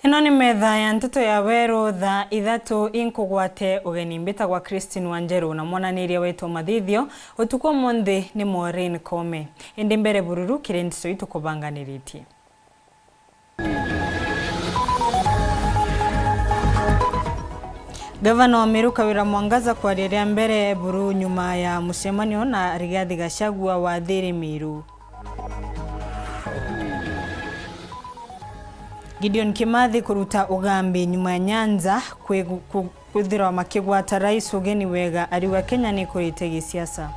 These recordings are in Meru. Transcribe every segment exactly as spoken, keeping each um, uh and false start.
Ino ni metha ya nteto ya weru thaa ithatu. Inkugwate ugeni, mbitagwa Christine Wanjeru na mwananiria wetu wa mathithio utuku umunthi ni Maureen Kome. Indi mbere bururu kiri nteto itukubanganiritie. Gavana wa Meru Kawira Mwangaza kwaria ria mbere buru nyuma ya mucemanio na Rigathi Gachagua wa Thiri Miru. Gideon Kimathi kuruta ugambi nyuma ya Nyanza kwi-, ku-, kwithirwa makigwata rais ugeni wega, ariuga Kenya ni ikurite gisiasa.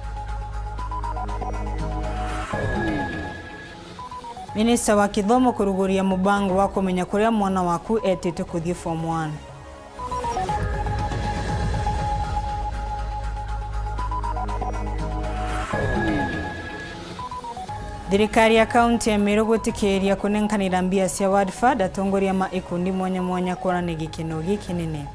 Minista wa kithomo kuruguria mubango wa kumenya kuria mwana waku etite kuthii form one. Thirikari ya kaunti ya Meru gwitikiria kunenkanira mbia cia World Fund atongoria ma ikundi mwanya mwanya kwonania gikeno gikinene.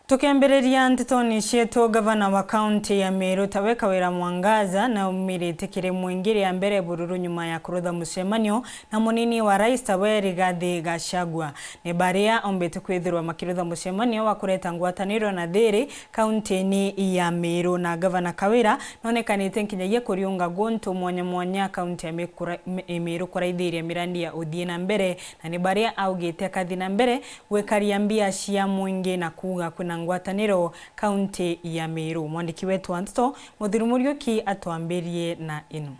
Tukiambiriria ntetoni cietu, gavana wa kaunti ya Meru tawe Kawira Mwangaza naumirite kiri mwingi ria mbere bururu nyuma ya kurutha mucemanio na munini wa rais tawe Rigathi Gachagua. Ni baria ombite kwithirwa makirutha mucemanio wa kureta ngwataniro na thiri kaunti-ini ya Meru, na gavana Kawira nonekanite nkinyagia kuriunga guntu mwanya mwanya kaunti ya Mikura-, Me-, Meru kuraithiria mirandi ya uthii na mbere, na ni baria augite akathi na mbere gwikaria mbia cia mwingi na kuuga kwina ngwataniro kaunti ya Meru. Mwandiki wetu wa nteto Muthuri Muriuki atwambirie na ino.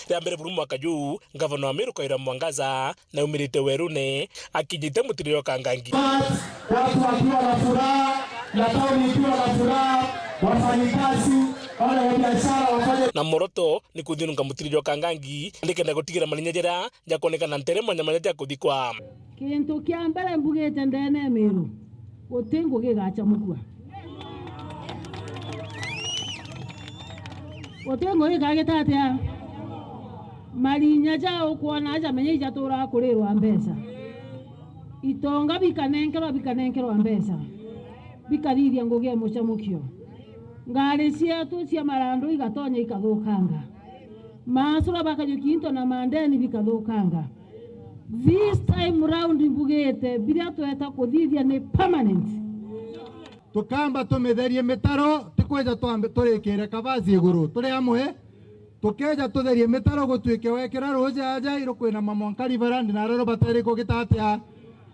Ria mbere buru mwaka juu, ngavana wa Meru Kawira Mwangaza naumirite werune akinyite mutiri jwa Kangangi. Watu wakiwa na furaha na tauni ikiwa na furaha, wafanyikazi, wale wa biashara wafanye. Na moroto ni kuthiununga mutiri jwa Kangangi nikenda gutigira marinya jera jakwonekana ntere mwanya mwanya ja kuthikwa. Kintu kia mbere mbugite ndene ya Meru, guti ngugi igacamukua. Guti ngugi igagita atia? Marinya ja ukwona aja menya ijaturaga kurirwa mbeca. Itonga bikanenkerwa, bikanenkerwa mbeca, bikathithia ngugi ya mucamukio. Ngari cietu cia marandu igatonya ikathukanga. Maasura bakajukia into na mandeni bikathukanga. This time round mbugite, biria tweta kuthithia ni permanent. Tukamba tumitherie mitaro, ti kwija twambe turikire kavasi iguru. Turi amwe? Tukeja tutherie mitaro gutwike wekira ruuji aja iru kwina mamwanka Riverland na aria rubatere kugita atia.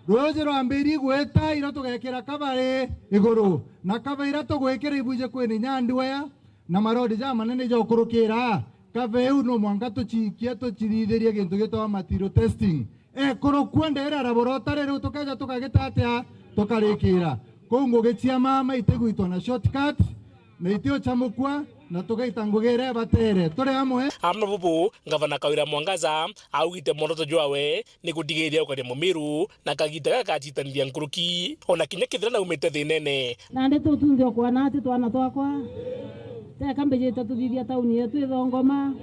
Ruuji rwambirie gwita iru tugekira kava ri iguru, na kava iria tugwikira ibwije kwina inya ndiwaya na marodi jamanene jokurukira. Kava iu no mwanka tucikie tucithithirie gintu gitagwa material testing. Ekuru kuo ndeere araborota riu tukeja tukagita atia? Tukarikira. Kuu ngugi cia mama itigwitwa na shortcut, na itiucamukua, na tugaita ngugi iria ibatere. Turi amwe? Amwe bubu, Ngavana Kawira Mwangaza augite mworoto jwawe ni kutigiria ukaria Mumiru na kagita gaka gacitanithia nkuruki. Ona kinya kethira naumite thinene. Nandi tutunthi okwana ati twana twakwa, teka mbijite tuthithia tauni yetu ithongoma,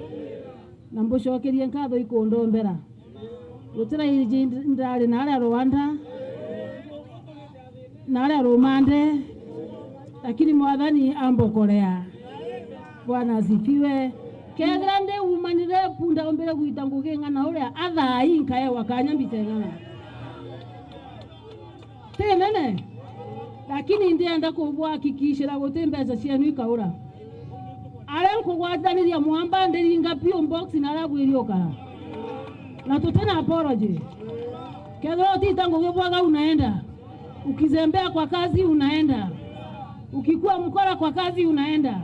na mbucokerie nkatho ikundombera. Gutira iji ndari na aria Rwanda, na aria Rumande, lakini Mwathani ambokorea. Bwana asifiwe. Kethira ndi umanire punda ombire gwita ngugi ng'ana uria athai nkaewa kanya mbite ng'ana. Ti nene, lakini ndienda kubwakikishira guti mbeca cienu ikaura. Aria nkugwataniria mwamba ndiringa P O box na aria bwiri ukara. Na tutina apology. Kethira utita ngugi bwaga unaenda. Ukizembea kwa kazi unaenda. Ukikuwa mkora kwa kazi unaenda.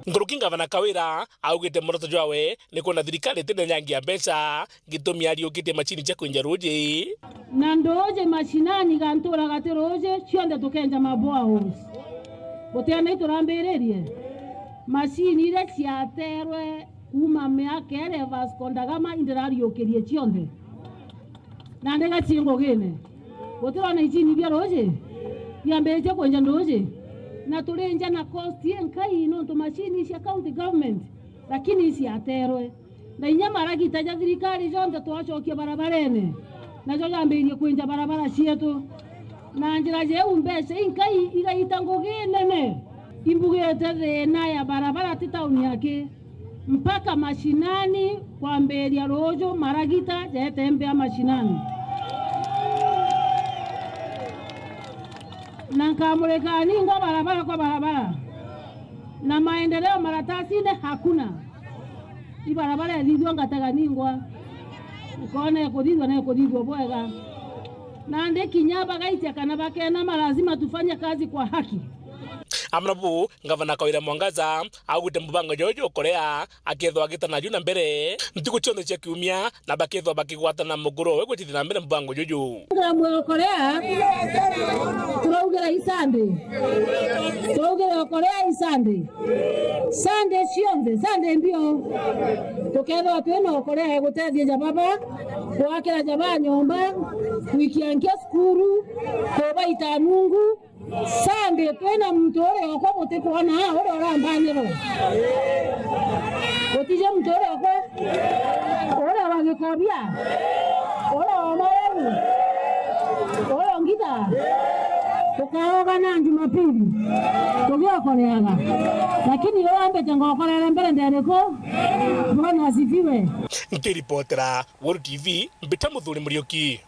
Nkuruki Ngavana Kawira augite mworoto jwawe ni kwona thirikari itinenyangia mbeca, gitumi ariukitie macini cia kwinja ruuji. Na nduuji macinani ga ntura gati ruuji, cionthe tukenja ma boreholes. Gutiana iturambiririe. Macini iria ciaterwe kuuma miaka iria ya Vasco da Gama indirariukirie cionthe. Na ndiga cii ngugine. Gutirona icini bia ruuji biambiritie kwenja nduuji. Na turinja na cost inkai nontu macini cia county government, lakini iciaterwe. Na inya maragita ja thirikari jonthe twacokia barabarene, najo jambirie kwinja barabara cietu. Na njira jeu mbeca inkai igaita ngugi nene imbugite thina ya barabara ti tauni aki mpaka mashinani kwambiria ruuju maragita jeete mbea mashinani. Na nkamurika ningwa barabara kwa barabara na maendeleo maratasine hakuna. Ibarabara ithithua ngatega ningwa. Nkona ikuthithua na ikuthithua bwega. Nandi kinya bagaitia kana bakenama, lazima tufanye kazi kwa haki. Amwe nabu, Ngavana Kawira Mwangaza augite mubango juju jukurea akethwa agitana ju na mbere ntuku cionthe cia kiumia, na bakethwa bakigwatana mukuro we gwitithia na mbere mubango juju. Program ya Okolea, turaugira i Sunday. Turaugira Okolea i Sunday. Sunday cionthe, Sunday mbio. Tukethwa twina Okolea ya gutethia jababa, gwakira jabaa nyomba, gwikia nkia cukuru, kubaita nungu, Sunday twina muntu uria okwa butikwona, uria urambanirwa. Gutije muntu uria okwa, uria wa gikobia, uria wa mareu, uria ngitha. Tukaogana Jumapili, tugiokoreaga. Lakini uria ambite ngokorere mbere nderiku, Bwana asifiwe. Nkiripotera World T V, mbita Muthuri Muriuki.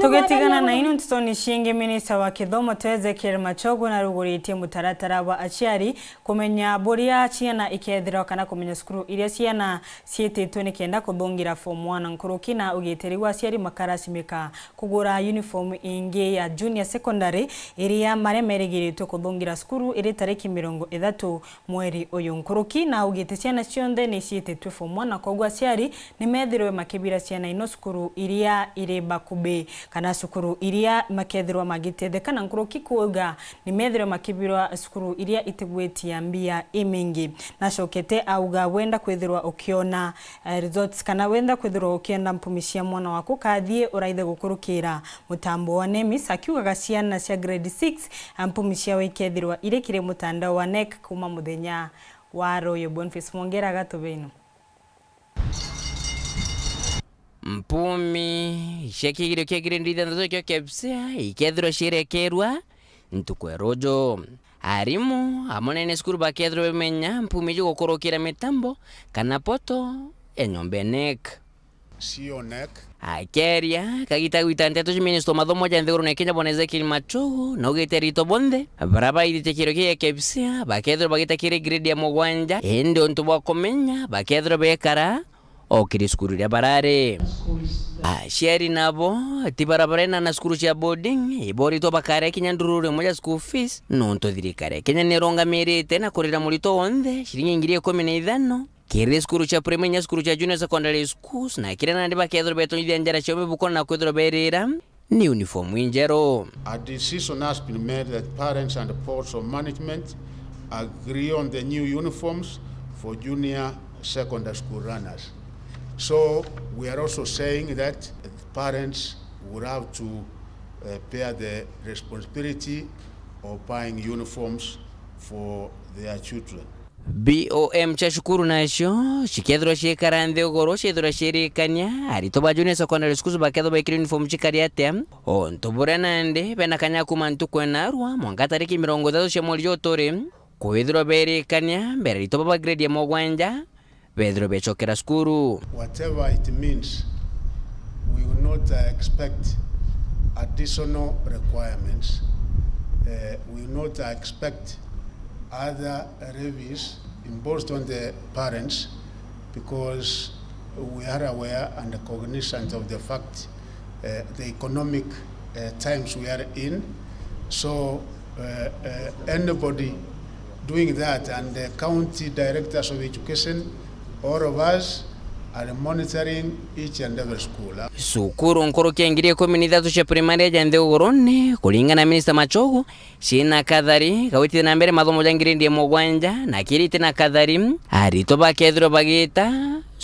Tugitigana na inu ntetone ciingi, minista wa kithomo Ezekiel Machogu naruguritie mutaratara wa aciari kumenya buria ciana ikethirwa kana kumenya cukuru iria ciana ciititwe nikenda kuthungira form one nkuruki, na ugitiri wa aciari makaracimika kugura uniform ingi ya junior secondary iria maria merigiritwe kuthungira cukuru iri tariki mirongo ithatu mweri uyu nkuruki, na augite ciana cionthe ni ciititwe form one, na koguo aciari ni methirwe makibira ciana ino cukuru iria iri bakubi, kana cukuru iria makethirwa magitetheka, na nkuruki kuuga ni methirwe makibirwa cukuru iria itigwitia mbia imingi. Nacokete auga wenda kwithirwa ukiona, eh, results, kana wenda kwithirwa ukienda mpumi cia mwana waku, kathie uraithe gukurukira mutambo wa nemis, akiugaga ciana cia grade six, mpumi ciao ikethirwa iri kiri mutandao wa NEC kuma muthenya wa ruyu. Boniface Mwongera agatubinu. Mpumi cia kigirio kia grade ithanthatu kio KPSEA ikethirwa cirekerwa ntuku ya ruju. Arimu amwe na ene cukuru bakethirwa bamenya mpumi iji gukurukira mitambo kana poto ya nyomba ya NEC. C O NEC. Akeria kagita gwita nteto cia minista wa mathomo ja nthiguru na Kenya, Bwana Ezekiel Machogu, naugite arito bonthe bara baithitie kigerio kia KPSEA bakethirwa bagita kiri grade ya mugwanja, indi untu bwa kumenya bakethirwa bekara o kiri cukuru iria barari. Aciari nabo ti bara barena na cukuru cia boarding, ibo ritwa bakarea kinya ndururu imwe ja school fees, nontu thirikari ya Kenya nirungamirite na kurira murito wonthe ciringi ngiri ikumi na ithano kiri cukuru cia primary na cukuru cia junior secondary schools, na kiri nandi bakethirwa betonyithia njara ciao mibukone na kwithirwa berira ni uniform injeru. A decision has been made that parents and boards of management agree on the new uniforms for junior secondary school runners. So we are also saying that parents will have to, uh, bear the responsibility of buying uniforms for their children. B O M cia cukuru nacio cikethirwa ciikara nthi uguru, ciithirwa ciirikania aritwa ba junior secondary schools bakethirwa bekire uniform cikari atia, o untu buria nandi bena kanya kuma ntuku ya narua mwanka tariki mirongo ithatu cia mweri juju turi, kwithirwa beerikania mbere aritwa ba grade ya mugwanja bethirwe becokera cukuru. Whatever it means, we will not, uh, expect additional requirements. Uh, we will not, uh, expect other levies imposed on the parents because we are aware and cognizant of the fact, uh, the economic, uh, times we are in. So, uh, uh, anybody doing that, and the county directors of education, all of us are monitoring each and every school. Cukuru nkuruki ya ngiri ikumi na ithatu cia primary ja nthigurune, kuringana na Minister Machogu, ciina kathari ga gwitithia na mbere mathomo ja ngiredi ya mugwanja, na kiri iti na kathari, aritwa bakethirwa bagiita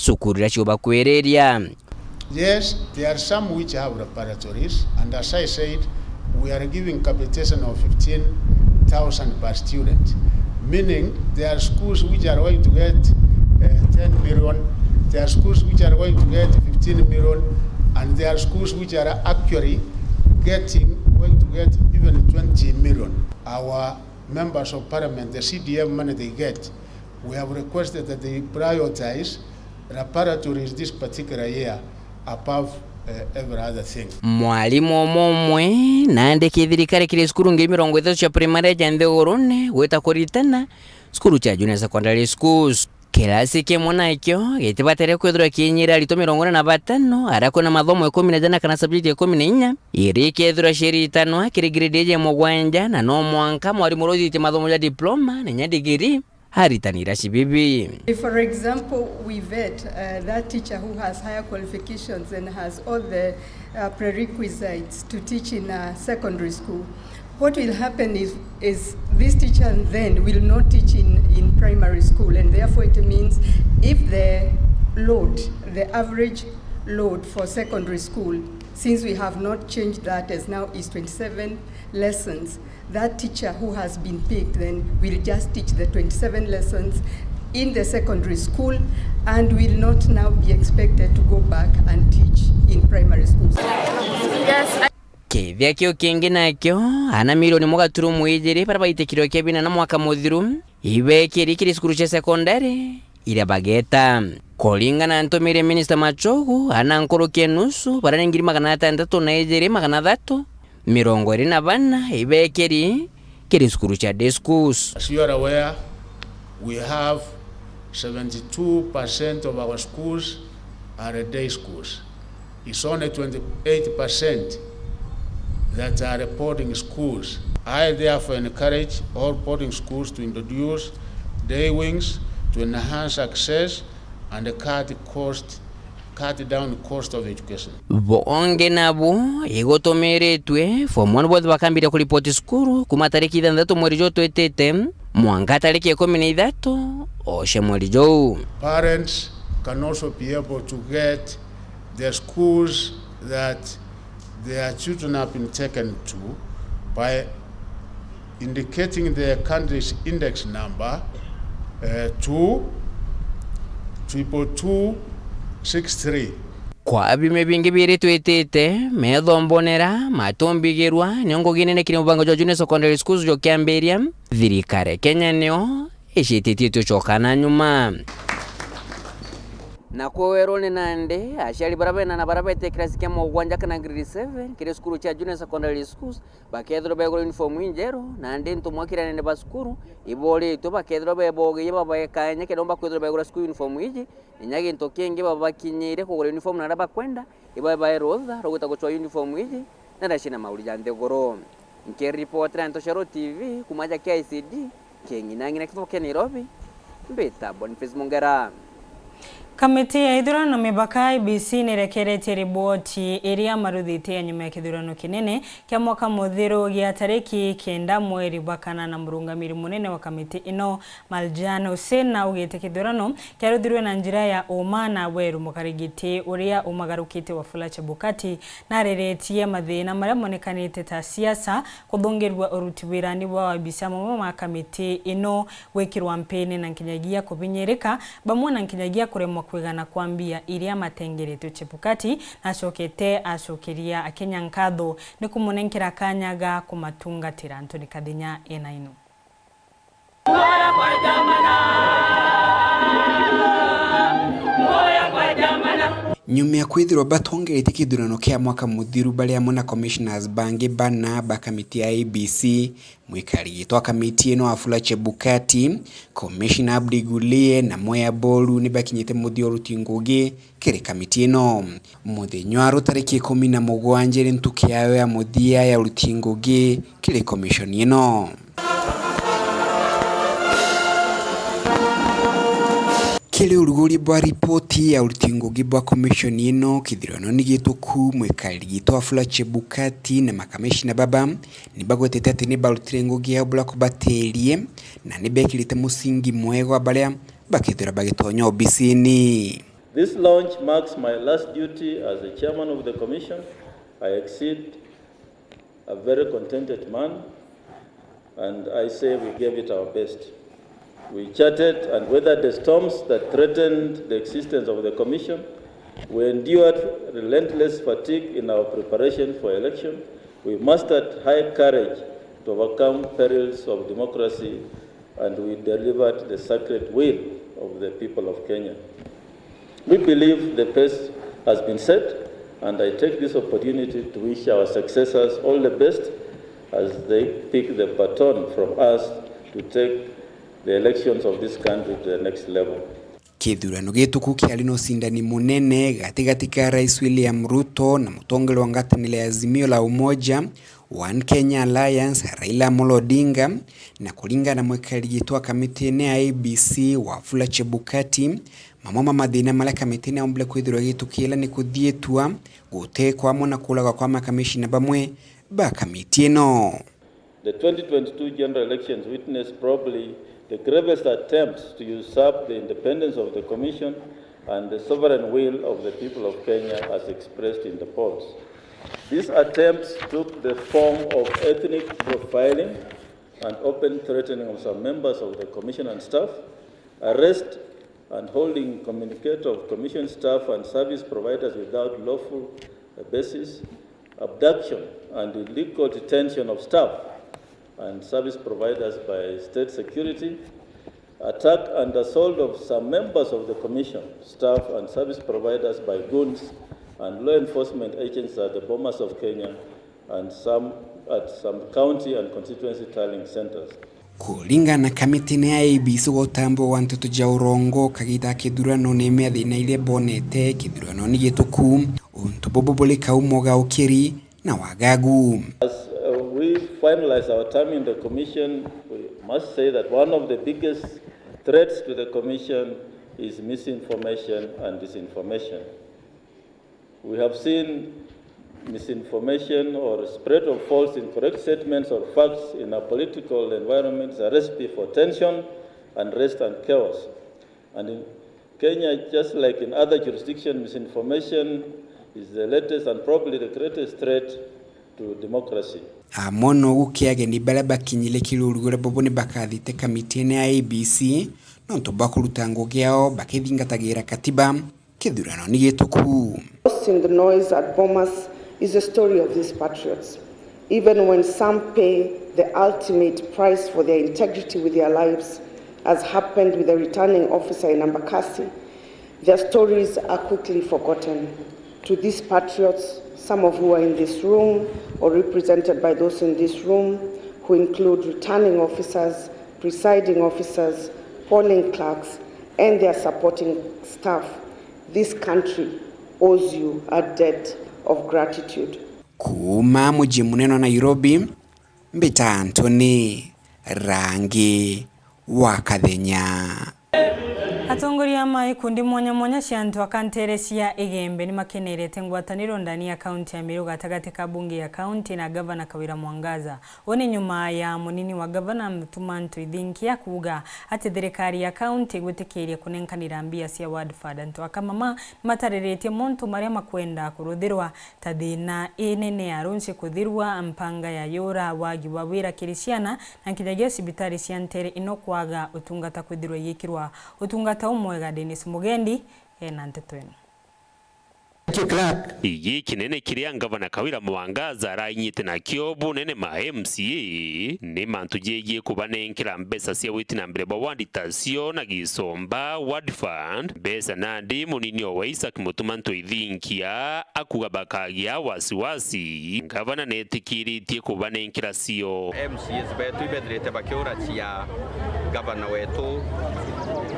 cukuru iria ciubakwiriria. Yes, there are some which have laboratories, and as I said, we are giving capitation of fifteen thousand per student, meaning there are schools which are going to get, uh, ten million, there are schools which are going to get fifteen million, and there are schools which are actually getting, going to Get even twenty million. Our members of parliament, the C D F money they get, we have requested that they prioritize laboratories this particular year above, eh, every other thing. Mwarimu umwe umwe naandiki thirikari kiri cukuru ngiri mirongo ithatu cia primary ja nthigurune gwita kuritana cukuru cia junior secondary schools. Kirasi kimwe nakio gitibatere kwithirwa kiinyira aritwa mirongo ina na batano aria kwina mathomo ikumi na jana kana subject ikumi na inya, iri ikethirwa ciiritanwa kiri grade iji ya mugwanja, na no mwanka mwarimu uria uthitie mathomo ja diploma na inya degree aritani iraci bibi. If, for example, we vet, uh, that teacher who has higher qualifications and has all the, uh, prerequisites to teach in a secondary school, what will happen is, is this teacher then will not teach in, in primary school, and therefore it means if the load, the average load for secondary school, since we have not changed that, as now is twenty-seven lessons, that teacher who has been picked then will just teach the twenty-seven lessons in the secondary school and will not now be expected to go back and teach in primary schools. Yes, I Kithia kiu kingi nakio, ana milioni imwe gaturumo ijiri baria baitikirwe kebina na mwaka muthiru, ibekiri kiri cukuru cia sekondari iria bageta. Kuringana na ntumire Minista Machogu, ana nkuruki ya nusu, baria ni ngiri magana atantatu na ijiri magana athatu mirongo iri na bana, ibekiri kiri cukuru cia day schools. As you are aware, we have seventy-two percent of our schools are day schools. It's only twenty-eight percent that are boarding schools. I therefore encourage all boarding schools to introduce day wings to enhance access and cut cost, cut down cost of education. Bongi nabu igutumiritwe form one both bakambiria kuripoti cukuru kuma tariki ithanthatu mweri juu twitite mwanka tariki ikumi na ithatu o cia mweri juu. Parents can also be able to get the schools that their children have been taken to by indicating the country's index number, uh, two triple two six three. Kwa biumia bingi biiri twitite, metho mbonera, matu mbigirwa, nio ngugi nene kiri mubango jwa Junior Secondary Schools jukiambiria, thirikari ya Kenya nio icititie tucoka na nyuma. Na kuu weruni nandi, aciari baria bena ana baria bete kirasi kia mugwanja kana grade seven kiri cukuru cia Junior Secondary Schools bakethirwa begura uniform injeru, nandi ntumwa kiri anene ba cukuru iboritwe bakethirwa bebogeie babae kaanya kenda umba kwithirwa begura school uniform iji, inya gintu kingi babakinyire kugura uniform na aria bakwenda, ibae bae rutha rwa gwita gucwa uniform iji na aria cina mauri ja nthiguru. Nkiripotera Ntoshero T V kuma ja K I C D, King'ina ng'ina kithukia Nairobi, mbita Boniface Mungera. Kamiti ya ithurano mibaka I E B C nirekeretie riboti iria maruthite ya nyuma ya kithurano kinene kia mwaka muthiru gia tariki kenda mweri bwa kana, na murungamiri munene wa kamiti ino Maljan Hussein augite kithurano kiaruthirwe na njira ya uma na weru. Mukarigiti uria umagarukite Wafula Chebukati nareretie mathina maria monekanite ta siasa, kuthungirua uruti wirani bwa wabici amwe ma kamiti ino, gwikirwa mpini na nkinyagia kubinyirika, bamwe na nkinyagia kuremwa kwigana kwa mbia iria matengeretwe. Chebukati nacokete acokeria Akenya nkatho ni kumunenkera kanya ga kumatungatira. Anthony Kathinya ena ino. Nyuma ya kwithirwa batongeretie kithurano kia mwaka muthiru bari amwe na commissioners bangi bana ba kamiti ya I E B C, mwikari gitwa wa kamiti ino Wafula Chebukati, commissioner Abdi Gulie na Mwea Boru ni bakinyite muthia uruti ngugi kiri kamiti ino. Muthenya wa ru tariki ikumi na mugwanja iri ntuku yayo ya muthia ya uruti ngugi kiri commission ino. Kiri uruguri bwa ripoti ya uruti ngugi bwa commission ino, kithurano ni gituku, mwikari gitwa Wafula Chebukati na makamishina baba ni bagwetete ati ni barutire ngugi yao bura kubatirie na ni bekirite musingi mwega wa baria bakethira bagitonya obisini. This launch marks my last duty as the chairman of the commission. I exit a very contented man, and I say we gave it our best. We charted and weathered the storms that threatened the existence of the commission. We endured relentless fatigue in our preparation for election, We mustered high courage to overcome perils of democracy, and we delivered the sacred will of the people of Kenya. We believe the pace has been set, and I take this opportunity to wish our successors all the best as they pick the baton from us to take the elections of this country to the next level. Kithurano gituku kiari na ucindani munene gatigati ka Rais William Ruto na mutongeria wa ngwataniro ya Azimio la Umoja One Kenya Alliance, Raila Amolo Odinga, na kuringana na mwikari giti wa kamitine ya I E B C, Wafula Chebukati, mamwe ma mathina maria kamitine yaombire kwithirwa igitukira ni kuthiitua, gutekwa amwe na kuuragwa kwa makamishina bamwe ba kamiti ino. The twenty twenty-two general elections witnessed probably the gravest attempts to usurp the independence of the commission and the sovereign will of the people of Kenya as expressed in the polls. These attempts took the form of ethnic profiling and open threatening of some members of the commission and staff, arrest and holding communicator of commission staff and service providers without lawful basis, abduction and illegal detention of staff and service providers by state security, attack and assault of some members of the commission, staff and service providers by goons and law enforcement agents at the Bomas of Kenya and some, at some county and constituency tallying centres. Kuringana na kamitine ya I E B C, gutambo gwa nteto ja urongo kagita ka kithurano ni imwe ya thina iria bonete kithurano ni gituku. Untu bubu buri kaumo ga ukiri na wagagu. As, uh, we finalize our term in the commission, we must say that one of the biggest threats to the commission is misinformation and disinformation. We have seen misinformation or spread of false, incorrect statements or facts in a political environment is a recipe for tension, unrest and chaos. And in Kenya, just like in other jurisdictions, misinformation is the latest and probably the greatest threat to democracy. Amwe no gukia ageni baria bakinyire kiruru uria bobo ni bakathite kamitine ya I E B C, nontu bwa kuruta ngugi yao bakithingatagira katiba. Kithurano ni gituku. Lost in the noise at Bomas is the story of these patriots. Even when some pay the ultimate price for their integrity with their lives, as happened with the returning officer in Embakasi, their stories are quickly forgotten. To these patriots, some of who are in this room or represented by those in this room, who include returning officers, presiding officers, polling clerks, and their supporting staff, this country owes you a debt of gratitude. Kuuma muji munene wa Nairobi, mbita Anthony Rangi wa Kathenya. Atongoria ma ikundi mwanya mwanya cia antu a kantere cia Igembe ni makenerete ngwataniro ndani ya kaunti ya Meru gatagati ka bunge ya kaunti na gavana Kawira Mwangaza. Uu ni nyuma ya munini wa gavana Mutuma Ntwithinkia kuuga ati thirikari ya kaunti igwitikiria kunenkanira mbia cia Ward Fund. Antu a Kamama ni matariritie montu maria makwenda kuruthirwa ta thina inene ya runci kuthirwa, mpanga ya yura, wagi wa wira kiri ciana, na nkinyagia cibitari cia ntere ino kwaga utungata kwithirwa igikirwa utungata umwega. Dennis Mugendi ena nteto ino. Igi kinene kiria ngavana Kawira Mwangaza arainyite nakio bunene ma M C A ni mantu jegie kubanenkera mbeca cia witi na mbere bwa wandi tacio na Gisomba Ward Fund, mbeca nandi munini owe Isaac Mutuma Ntwithinkia akuga bakagia wasiwasi. Ngavana netikiritie kubanenkera cio. M C As betu ibethirite bakiuracia gavana wetu,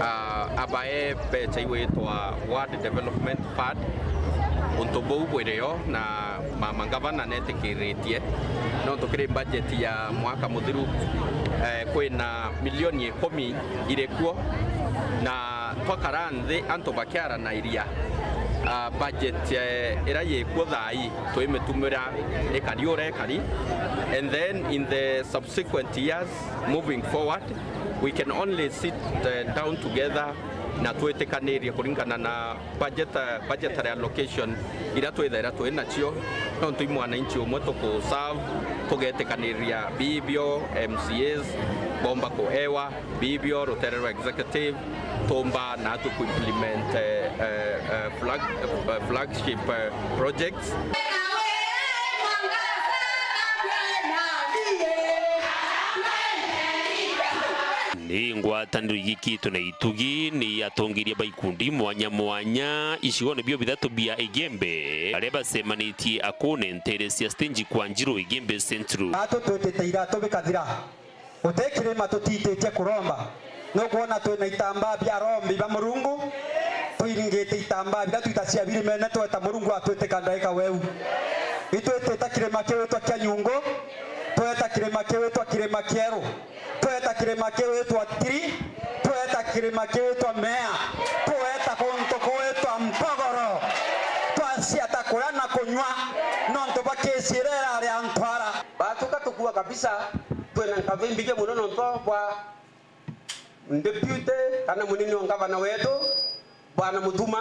ah, abae mbeca igwitwa Ward Development Fund. Untu buu bwirio na mama ngavana netikiritie, nontu kiri budget ya mwaka muthiru, eh, kwina milioni ikumi iri kuo, na twakara nthi antu bakiaranairia, ah, budget, eh, ira yikuo thaa ii twimitumira ikari uria ikari, and then in the subsequent years moving forward, we can only sit, eh, down together na twitikanirie kuringana na budget, eh, budgetary allocation ira twithaira twi nacio, nontu i mwananchi umwe tuku serve, tugetikaniria bibio M C As bomba kuewa bibio rutere rwa executive, tumba na atu ku implement, eh, eh, eh, flag-, eh, flagship, eh, projects. Ii ngwataniro igikitwe na itugi ni atongeria ba ikundi mwanya mwanya icigone bio bithatu bia Igembe, aria bacemanitie Akune nteere cia stage kwa Njiro, Igembe Central. Atu twitite iratu bikathira. Guti kirima tutititie kuromba. Nukwona twina itambaa bia rombi ba Murungu, twiringite itambaa biria twita cia birimene, tweta Murungu atwitika ndaika weu. Itwitite kirima kiu gitwa kia nyungu, tweta kirima kiu gitwa kirima kieru, tweta kirima kiu gitwa tiri, tweta kirima kiu gitwa mea, tweta kuntu kuu gwitwa mpogoro, twaciata kuria na kunywa, nontu bwa kesi iria irari antwara. Batuka tukua kabisa, twina nkabi mbingi mono nontu bwa deputy kana munini wa ngavana wetu, Bwana Mutuma,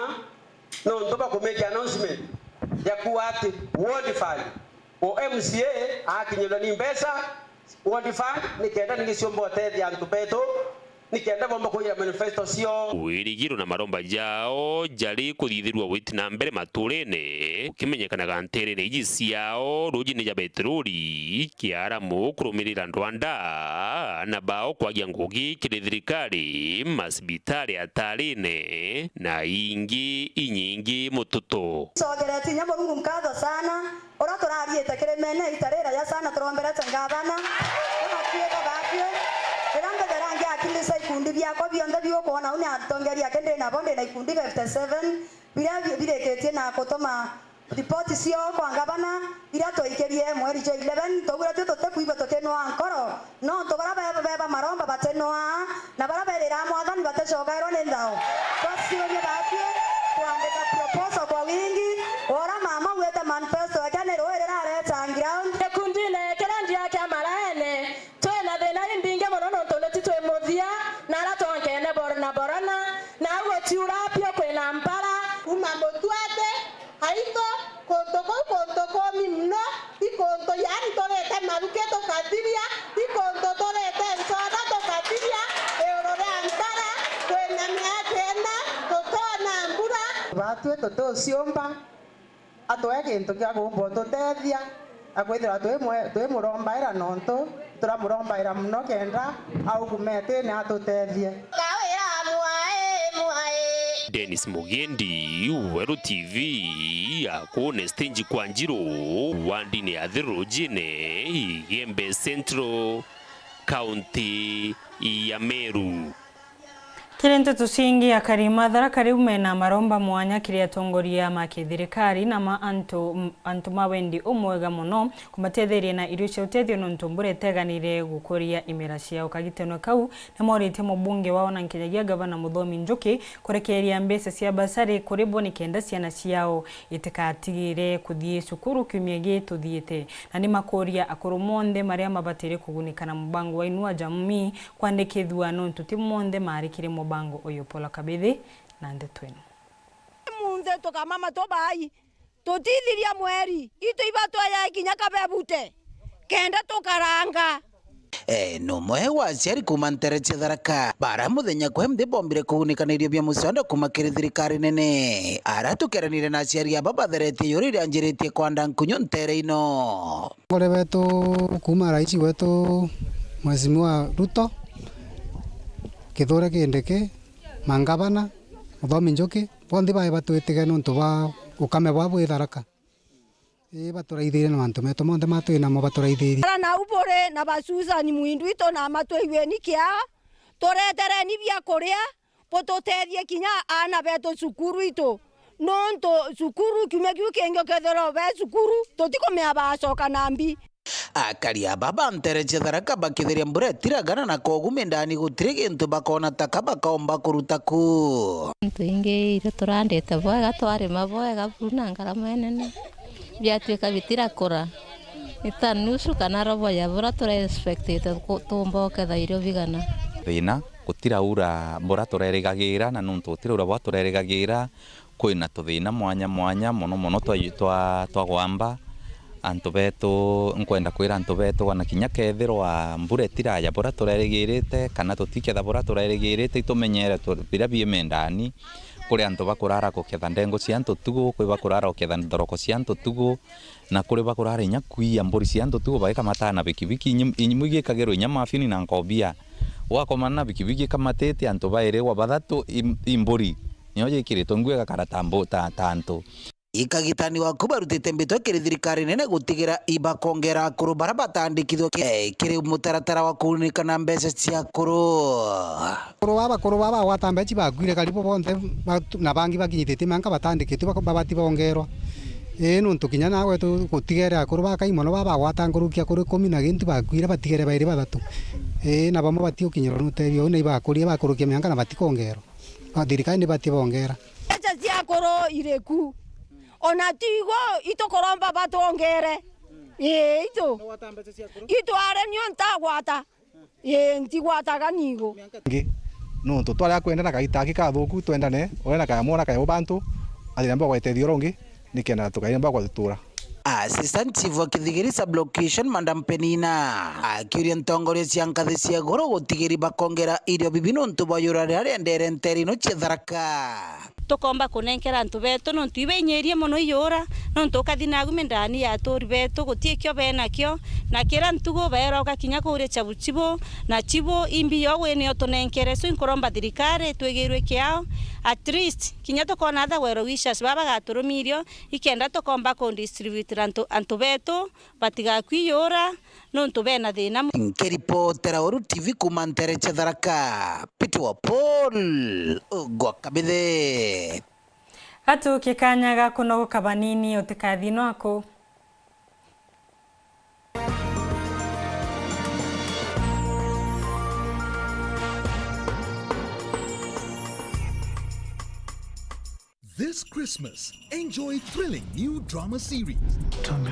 nontu bwa kumake announcement ya kuuga ati ward fund o M C A akinyirwa ni mbeca ward fund, nikenda ningi ciumba utethia antu betu, nikenda bomba kuiya manifesto cio. Wirigiro na maromba jao jari kuthithirua gwiti na mbere maturene, gukimenyekanaga nteerene iji ciao rujine ja beteroli, kiaramu kurumirira ndwanda, na bao kwagia ngugi kiri thirikari, macibitari atarine, na ingi inyingi mututu. Cokerete inya Murungu nkatho sana, uria turariite kirimene ita riraja sana, turomberete ngavana, unatuika bakwi. Riria mbethera ngiakindisa ikundi biakwa bionthe biu ukwona uu ni atongeria aki ndi nabo, ndi na ikundi fifty seven, biria bi-, birikitie na gutuma ripoti ciao kwa ngavana, iria twaikirie mweri jwa eleven, twaugire tio tutikwigua tukinwaa nkoro, nontu baria be-, beba maromba batinwaa, na baria beriraga Mwathani baticokairwa ni nthao. Twaciurie batwi kuandika proposal kwa wingi, ora mama augite manifesto yake ni rui rirareeta ground. Gikundine kiria ndia kia maraene, twina thina imbingi mono nontu ni ti twi muthia, na aria twonkene bor-, na borana, na au gutiura apio kwina mpara. Kuma Mutwate, Aitho, kuntu kuu kuntu kuumi mono, i kuntu yaani turite maruki tukathiria, i kuntu turite ncoda tukathiria, iuru ria ntara, kwina miaka ina, tutona mbura. Batwi tutiuciumba, atwe gintu gia kumba ututethia, akwithirwa twi mwe-, twimurombaira nontu turamurombaira mono kenda augume atine atutethie. Kawira mwae, mwae. Dennis Mugendi, Weru T V, Akune stage kwa Njiro, wandini ya Thirujine, Igembe Central, kaunti ya Meru. Kiri nteto ciingi, akari ma Tharaka riu mena maromba mwanya kiri atongoria ma kithirikari na ma antu, antu ma wendi umwega mono kumatetheria na irio cia utethio nontu mbura iteganire gukuria imera ciao. Kagiteno kau ni mauritie mubunge wao na nkinyagia gavana Muthomi Njuki kurekeria mbeca cia basari kuri bo nikenda ciana ciao itikatigire kuthii cukuru kiumia gituthiite, na ni makuria akuru monthe maria mabatire kugunika na mubango wa Inua Jamii kwandikithua nontu ti monthe marikire mubango uyu. Paula Kabithi na ndeto ino. Munthe tukamama tubai, tutithiria mweri, itu ibatwaya kinya kabebute, kenda tukaranga. Eh, numwe wa aciari kuuma ntere cia Tharaka, bara muthenya kwa mthi bombire kugunikanirio bia mucondo kuuma kiri thirikari nene. Ara tukeranire na aciari aba batheretie yuri rianjiritie kwanda nkunyu ntere ino. Ngore wetu kuuma rais wetu Mheshimiwa Ruto, Kithure Kindiki, mangavana, Muthomi Njuki, bonthe bae batwitige nontu bwa ukame bwa bwi Tharaka. Ii, baturaithirie na mantu metu monthe ma twi namo baturaithirie. Ara nau buri na ba Susan Mwindu itu na matwigweni kia, turetereni bia kuria, bututethie kinya aana betu cukuru itu, nontu cukuru kiumia kiu kingi ukethirwa be cukuru, tutikumenya bacoka na mbi. Akari aba ba ntere cia Tharaka bakithiria mbura itiragana na kogume ndani gutiri gintu bakona taka bakaomba kuruta ku. Antu ingi irio turandite bwega, twarima bwega buru na ngarama inene, biatuika bitirakura. Ni ta nusu kana robo ya bura turi expectite ku-, tuumba uketha irio bigana. Thina, gutiraura bura turerigagira, na nontu gutiraura bura turerigagira, kwina tuthina mwanya mwanya, mono mono twa, twa, twa gwamba. Antu betu nkwenda kwira antu betu, wana kinya kethirwa mbura itiraja bura turerigirite, kana tutiketha bura turerigirite, itumenyere tu-, biria biimendani. Kuri antu bakurara guketha ndengu cia antu tugu, kwi bakurara guketha thoroko cia antu tugu, na kuri bakurara inya kwiya mburi cia antu tugu, bagikamataa na bikibiki, inyi-, imwe igikagirwa inya mafini na nkobia. Gwakomana na bikibiki ikamatite antu bairi gwa bathatu, i, i mburi niyo jikiritwe ngui igakara ta mbu-, ta, ta antu. Ikagitani waku barutite mbitwa kiri thirikari nene gutigira ibakongera akuru bara batandikithwa ki-, eh, kiri mutaratara wa kuunika na mbeca cia akuru. Akuru baba, akuru baba bagwata mbeca bakuire karibu bonthe, batu-, na bangi bakinyitite mianka batandikitwe bak-, babati bongerwa. Ii, nontu kinya nawe tu-, gutigere akuru bakai mono baba bagwata nkuruki akuru ikumi na gintu bakuire, batigere bairi bathatu. Ii, na bamwe batiukinyirwa ni utethio uu, na ibakurie bakurukia mianka na batikongerwa. Na thirikari nibati bongera. Mbeca cia akuru iriku? Ona tigo itukuromba batwongere. Ii, itu. Itware nio ntagwata. Ii, ntigwataga nigo. Ngi, nontu twari akwendana kaita aki kathuku, twendane, uria na kaya mwana kaya ubantu, athire mbagwa itethio rungi, nikenda tukaire mbagwa tutura. Assistant Chief wa Kithigiri Sub-Location, Madam Penina, akiuria ntongoria cia nkathi cia iguru gutigiri bakongera irio bibi nontu bwa yura riria riendere nteere ino cia Tharaka. Tukomba kunenkera antu betu, nontu ibainyirie mono iyura, nontu ukathi nagu mindani ya aturi betu, guti ikio benakio, na kira ntugu baerwa ugakinya kuuria chabu chibu, na chibu imbi yo gwini yo tunenkere, so inkuromba thirikari itwigirwe kiao, at least, kinya tukona other well wishers baba bagaturumia irio, ikenda tukomba ku distributira antu, antu betu, batigakui yura, nontu bena thina. Nkiripotera Uru T V kuuma nteere cia Tharaka, Peter wa Paul, gwa Kabithe. Gatukie kanya ga kunogoka banini, utikathi nwaku. This Christmas, enjoy thrilling new drama series. Turn